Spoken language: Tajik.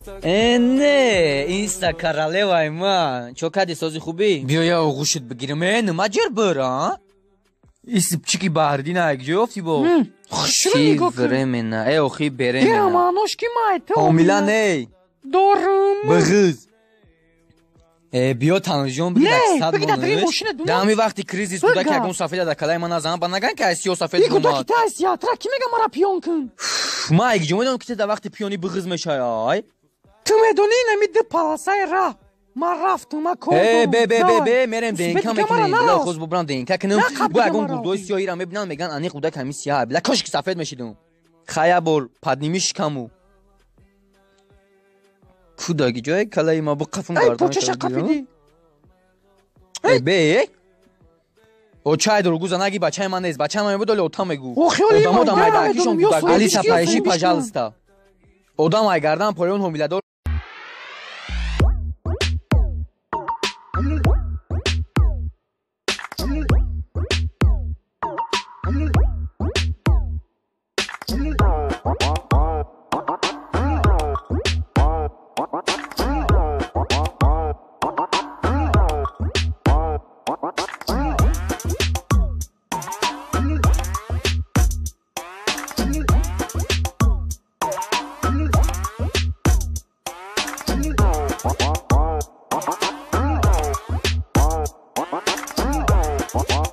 Э, не, инста королеваи ман. Чо кади, сози, хубӣ? Биё, я оғӯшит бигирам. Э, нима ҷир бир, а? Исипчики баҳрдина якҷо ёфтӣ бо? Хушрӯ нигоҳ кун. Времена. Э, охи, беремена. Э, маънош ки май ту. Ҳомила не. Дорум. Бигиз. Э, биё, танҷон бигида. Не, бигида дри мошина ду. Дар ҳамин вақти кризис буда ки ягон сафеда дар калаи ман назанам, ба наган ки аз сиё сафед. Омад. Гуда ки та сиятра ки мега мара пиён кун. Ма якҷо медонам ки ту дар вақти пиёнӣ биғиз мешавӣ, ай. Ту медонӣ, инами ду полосаи раҳ ман рафтум, ман кор. Э, бе, бе, бе, бе, мерем, ДНК мекунем. Била, хоз бубрам, ДНК кунем. Бо ягон гурдои сиёҳиро мебинам, меган аниқ гудак ҳамин сиёҳ. Била, кош ки сафед мешидум. Хая, бор подними шикаму. Кудаги ҷое калаи ма бу қафум. Ай, почаша қафидӣ. Э, бе, очай дургуза наги, бачаи ман нест, бачаи ман мебуд, оли ота мегу. Одамо да майдаакишон гудак. Алиса, поищи, пожалуйста. Одам ай гардан поён ҳомиладор. What?